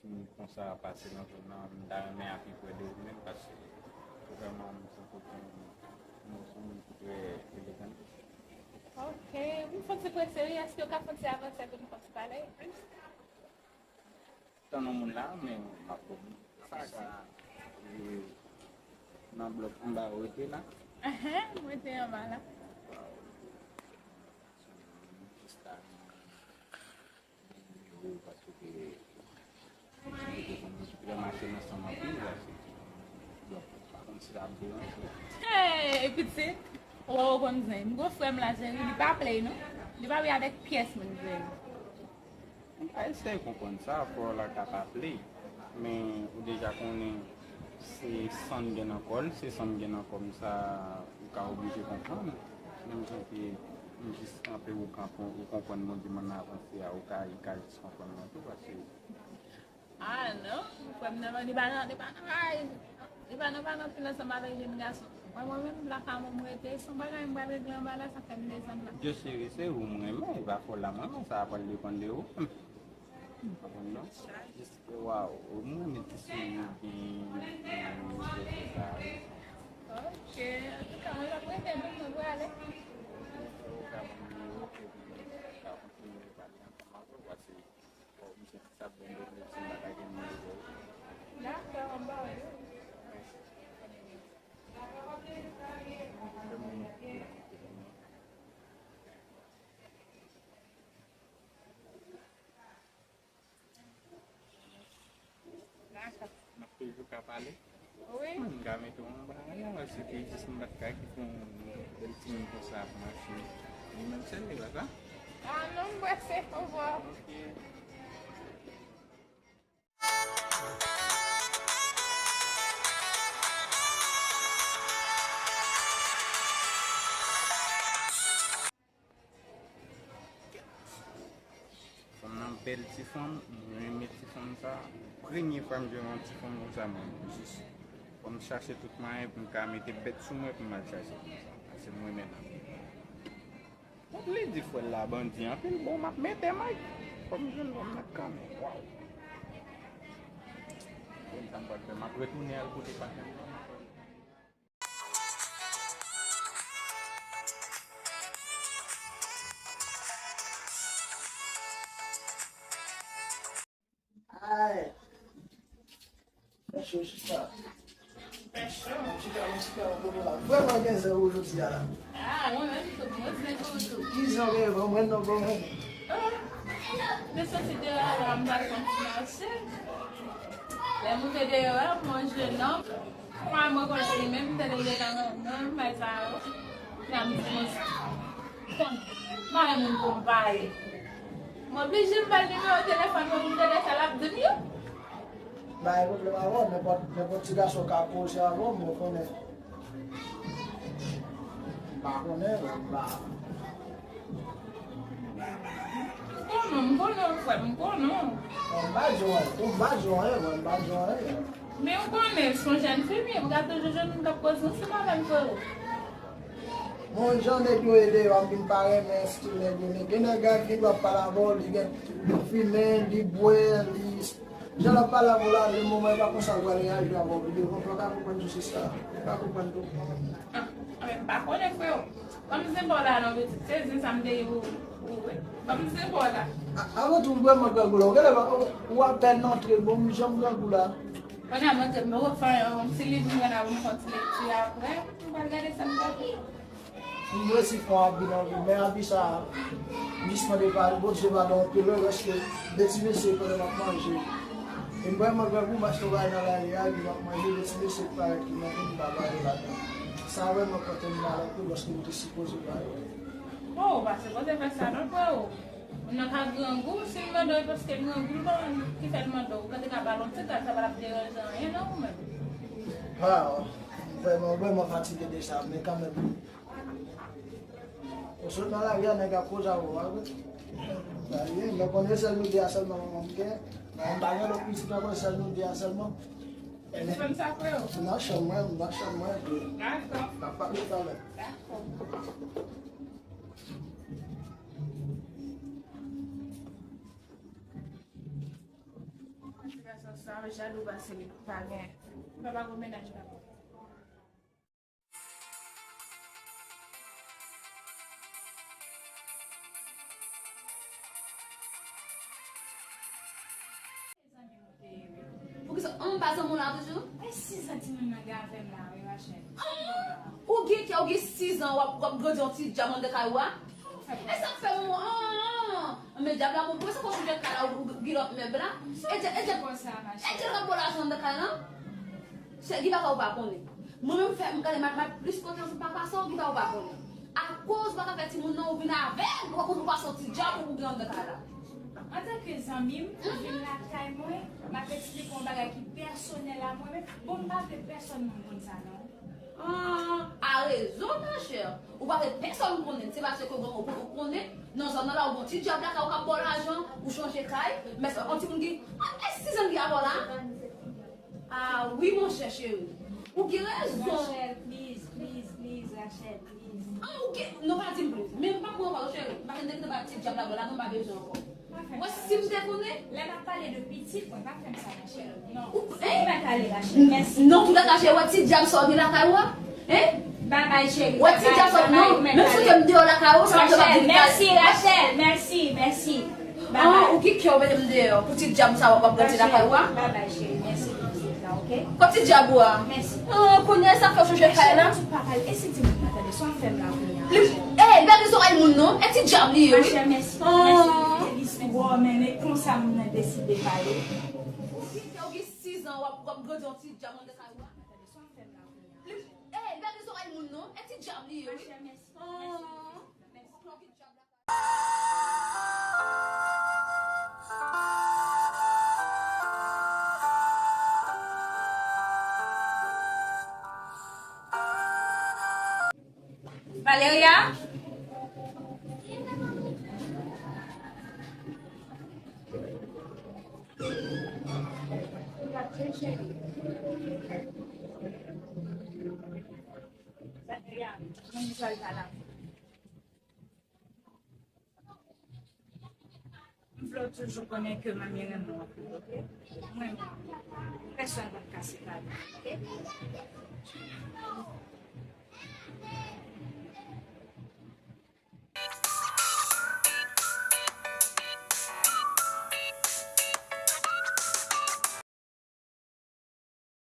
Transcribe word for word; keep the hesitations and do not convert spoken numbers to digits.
Moun konsa pase nan zòn nan, m ta renmen apipre de ou menm, paske vrèman m se kote m, m se yon moun ki trè elegan. Ok, m fon ti prese wi, èske w ka fon ti avanse pou n fon ti pale? Tann yon moun la, men m ap fon sa ka, e, nan blòk anba ou rete la. Ahan, mwen te anba la. Waw. Sista. Yo, paske yo te konn okipe mache nan sanm anpil, paske, donk, pa konn si l ap deranje. Hey, pitit, ou wè ou konn zen. M gon frè m la, cheri, li pa play non. Li pa vle avèk pyès moun zen. M pa eseye konprann sa, frè w la ka pa play. Men ou deja konnen se san m gen nan kò l, se san m gen nan kò m sa ou ka oblije konprann. Menm jan ke m jis kanpe, ou kanpe, ou konprann mwen di m ann avanse a, ou ka, li ka jis konprann mwen tou, paske ah, non, frè m nan, li pa nan, li pa nan kay. Li pa nan, pa nan pil ansanm avèk jèn gason. Mwen, mwen menm, lakay mwen m rete, se yon bagay m pral regle anba la, sa fè m desann la. Dye seri, se ou m renmen, e pa frè w la m renmen, sa pral depann de ou menm. Konprann non? Jis ke, waw, ou mwen mete sou li gen, gen, gen sa wi. Ok, antouka, mwen ap rete menm, mwen prale. Ou ka ban m nimewo, epi nou ka kontinye pale ansanm avè w, paske, bon, misye sa bon de medsin, m pa ka gen nimewo. Dakò, m ba w li. Mèsi. Dakò. N ap toujou ka pale. Wi. M ka mete w anba la, paske jis m pa t ka kite yon bèl timoun konsa ap mache. Li menm sèl li, papa? Ah, non, m prese. Ovwa. Ok. Fanm nan bèl ti fanm, mwen renmen ti fanm sa. Premye fwa m jwenn yon ti fanm konsa, mwen jis fò m chache tout mwayen pou m ka mete bèt sou mwen pou m al chache fanm sa. Paske m renmen l anpil. Li di frè l la bandi anpil, bon, m ap mete may. Fò m jwenn fanm nan kanmenm. Waw. Bon, sa m pral fè, m ap retounen al kote patnè m nan. Ay. Fè cho, sista. Fè cho. Mwen chita, mwen chita, mwen kote la. Vrèman gen zen ou jodi a la. Ah, mwen menm tou, mwen zen toujou. Ki zen ou gen, ban mwen non, ban mwen. Oh. Mwen soti deyò a la, m pral fè yon ti mache. Lè m rive deyò a, m wè yon jennonm. Kòman mwen konnen se li menm, m tande l deja nan, nan bay sa yo. Epi a m di konsa. Konn, m pa gen moun pou m pale. M oblije m ba l nimewo telefòn mwen pou m tande sa l ap di m yo. Ba, e pwoblèm avè w, nenpòt, nenpòt ti gason ka koze avè w, men w konnen. M pa konnen, m pa. M konnen w, m konnen w, frè m, m konnen w. Non, m pa di w anyen, m pa di w anyen, mwen, m pa di w anyen. Men w konnen, se yon jèn fi m ye, m ka toujou jwenn moun k ap koze ansanm avè m, frero. Bon, jan nèg yo ye deyò a, m vin pa renmen estil nèg yo, men gen nèg la ki ap pale avè w, li gen, li fimen, li bwè, li Jan l ap pale avè w la, le moman e pa konsa l pral reyaji avè w. Li devan, ou pa ka konprann tou sista. Ou pa konprann tou. Ah, ah, men m pa konnen, freo. Ban m zen pa w la non, pitit. Se zen sa m te ye pou ou, wi. Ban m zen pa w la. A, avan tou, m vrèman grangou la. Ou genlè pa, ou, ou apèn antre, bon, m janm grangou la. Kounye a, m antre, m poko fè yon, yon ti liv, m genlè pou m fè yon ti lekti apre. M pral gade sa m ka fè. M resi fè yon abi nan vi m, men abi sa a, m jis mande pa, Bondye padon anpil, wi, paske de ti mesye pandan m ap manje. E m vrèman grangou, m achte yon bagay nan lari a, epi m ap manje, de ti mesye ki parèt ki nan vi m, m pa pale ladan. Sa vrèman pote m mal anpil, paske m te sipoze pale. O, ou pa sipoze fè sa non, freo. Moun nan ka grangou, si l mande w, e paske l grangou, l pa ki fè l mande w. Ou ka te ka ba l yon ti gad, sa pa t ap deranje anyen non ou menm. A, vrèman, vrèman fatige de sa, men kanmenm. Ou sot nan lari a, nèg ap koze avè w, a vre. Sa ye, men konnen sèl nou de a sèlman manman m gen. Manman m pa gen lòt pitit ankò, sèl nou de a sèlman. Ou fè m sa, freo? M nan chanm mwen, m nan chanm mwen. Dakò. N ap pale talè. Dakò. Antouka, Jalou pase li pa gen. Papa gon mennaj papa. Poukisa, an, m pa zanmi w la toujou? E sis an timoun nan gen avè m la, wi, Rachel. An! Ou gen kè, ou gen sis an, w ap, w ap grandi yon ti djab anndan kay ou a? E sa k fè m, an! Men djab la, bon, poukisa w chanje kay la, ou, ou gen lòt mèb la? E djab, e djab, e djab k ap ba w lajan anndan kay lan? Se, gen bagay ou pa konnen. Mwen menm fè, m gade, m ap, m ap plis kontan sou papa sa, ou gen bagay ou pa konnen. Akoz ou pa ka fè timoun nan, ou vin avèg, ou pa konn ou pa soti djab ou gen anndan kay la. Antanke zanmi m, ou vin lakay mwen, m ap eksplike yon bagay ki pèsonèl a mwen menm. Bon, m pa vle pèsonn moun konn sa non. Ah, a rezon, ma chère. Ou pa vle pèsonn konnen, se paske ou, ou, ou konnen, nan zòn nan la, ou gen yon ti djab lakay ou k ap ba w lajan, ou chanje kay, men se yon timoun ki, ah, e sis an ki avè w la? Ah wi, monchè cheri. Ou gen rezon. Rachel, please, please, please, Rachel, please. Ah, ou gen, non, pa di m please. Men m pa pran pa, cheri. M pa gen de ba ti djab la, la, non, m pa bezwen ankò. Pa fè sa, Rachel. Mwen, si m te konnen. Lè m ap pale de pitit mwen, pa fè m sa, Rachel. Non. Ou, hein? Ou mèt ale, Rachel. Mèsi. Non, tout attaché, wè ti djab sa w gen lakay ou a? Hein? Babay, cheri. Wè ti djab sa w, non, menm si w te m deyò lakay ou, sa w te pa di m. Rachel, mèsi, Rachel, mèsi, mèsi. Babay. Ah, ou gen kè w mete m deyò pou ti djab sa w ap grandi lakay ou a? Babay, cheri, mèsi pou vizit la, oke? Kot ti djab ou a? Mèsi. Ah, kounye a sa fè w chanje kay la? Machè, tout papay, e si timoun nan tande, sa w ap fè m la kounye a? Li, eh, gade zòrèy moun non, e ti djab li ye, wi. Machè, mèsi, mèsi pou vizit la, men e konsa moun nan deside pale. Ou gen kè, ou gen sis an, w ap, w ap grandi yon ti djab anndan kay ou a? Li, eh, gade zòrèy moun non, e ti djab li ye, wi. Machè, mèsi, mèsi, mèsi. Valeria? Valeria, mwen pral pale avè w. M vle w toujou konnen ke manmi renmen w anpil, oke? Mwen, pèsonn pa t ka separe nou, oke?